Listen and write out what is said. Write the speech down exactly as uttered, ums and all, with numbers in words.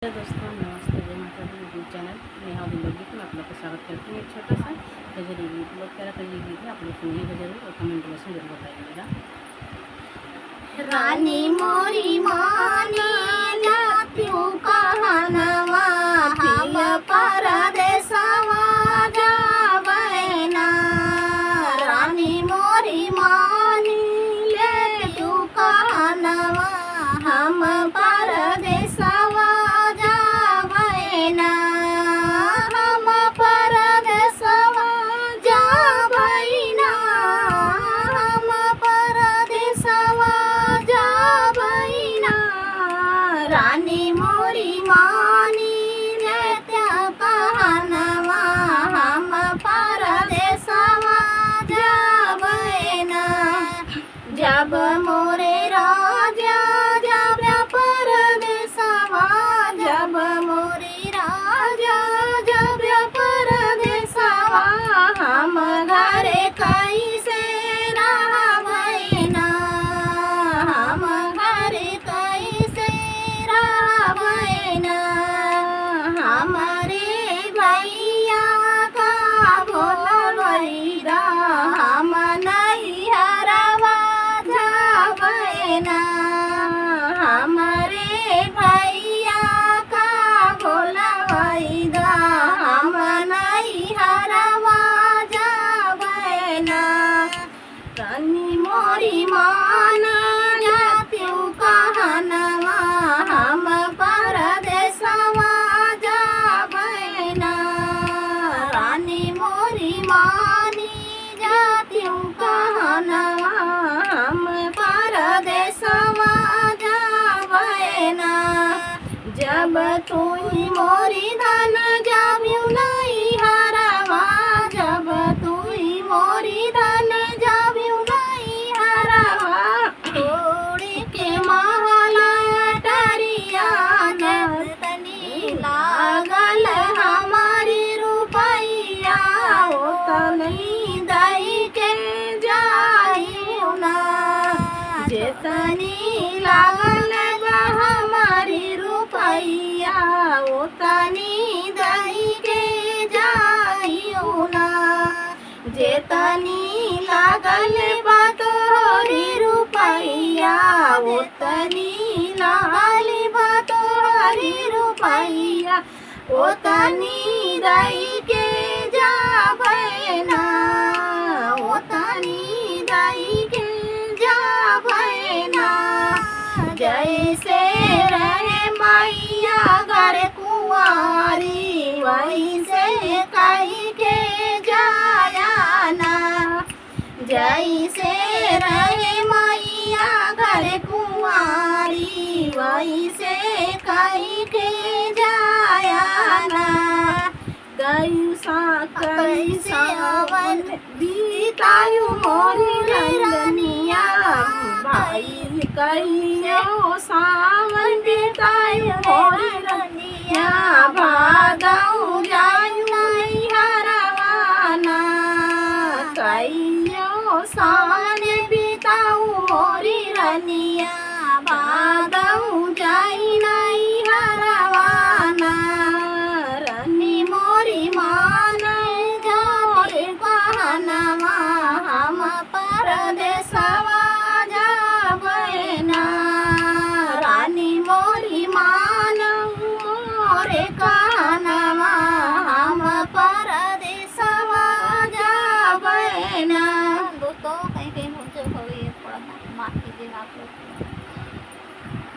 हेलो दोस्तों, नमस्ते, जय माता दी। YouTube चैनल नेहा दिलोगी में आप लोग का स्वागत करती हूँ। एक छोटा सा गजल गीत, बहुत प्यारा सा ये गीत है, आप लोग सुनिएगा जरूर और कमेंट बॉक्स में जरूर बताइएगा। रानी मोरी मानी जातिउ कहनवा, हम परदेसवा जाबे ना। रानी मोरी मानी लेतिउ कहनवा, हम परदेसवा जाबे ना। हम परदेसवा जाबे ना, हम परदेसवा जाबे ना। रानी मोरी मानी लेतिउ कहनवा, हम परदेसवा जाबे ना। जब मोरे राजा जाबे परदेसवा, जब मोरे राजा जाबे परदेसवा, हम घरे कैसे रहबे ना, हम घरे कैसे रहबे ना। हमरे भैया का बोलवैदा, हम नैहरवा जाबे ना। हमरे भैया का बोलवैदा, हम नैहरवा जाबे ना। रानी मोरी मानी जातिउ कहनवा, हम परदेसवा जाबे ना। रानी मोरी मानी जातिउ कहनवा, हम परदेसवा जाबे ना। जब तुही मोरी धन जाबिउ नैहरवा, जब तुही मोरी धन जाबिउ नैहरवा, छोड़ि के महल अटरिया, जेतनी लागल हमरी रुपैया, ओतनी दइ के जाइउ ना। जेतनी लागल बा हमरी रुपैया, ओतनी दइ के जाइउ ना। जेतनी लागल बा तोहरी रुपैया, ओतनी लागल बा तोहरी रुपैया, ओतनी दइ के जाबे ना, ओतनी दइ के जाबे ना। जैसे रहे मैया घर कुंवारी, वैसे कहि के जाया ना। जैसे रहे मैया घर कुंवारी, वैसे कहि के जाया ना। कैसा कैसा सावन बितायु मोरी रनिया, भाई कहियो सावन बितायु मोरी रनिया, भादउ जायु नैहरवा ना। कहियो सावन बितायु मोरी रनिया, भादउ जाई नैहरवा ना। रानी मोरी मानी जातिउ कहनवा, हम परदेसवा जाबे ना। रानी मोरी मानी मोरे कहनवा, हम परदेसवा जाबे ना। दोस्तों, कहीं कहीं भूल चूक हो गई है, थोड़ा सा माफ कीजिएगा आप लोग।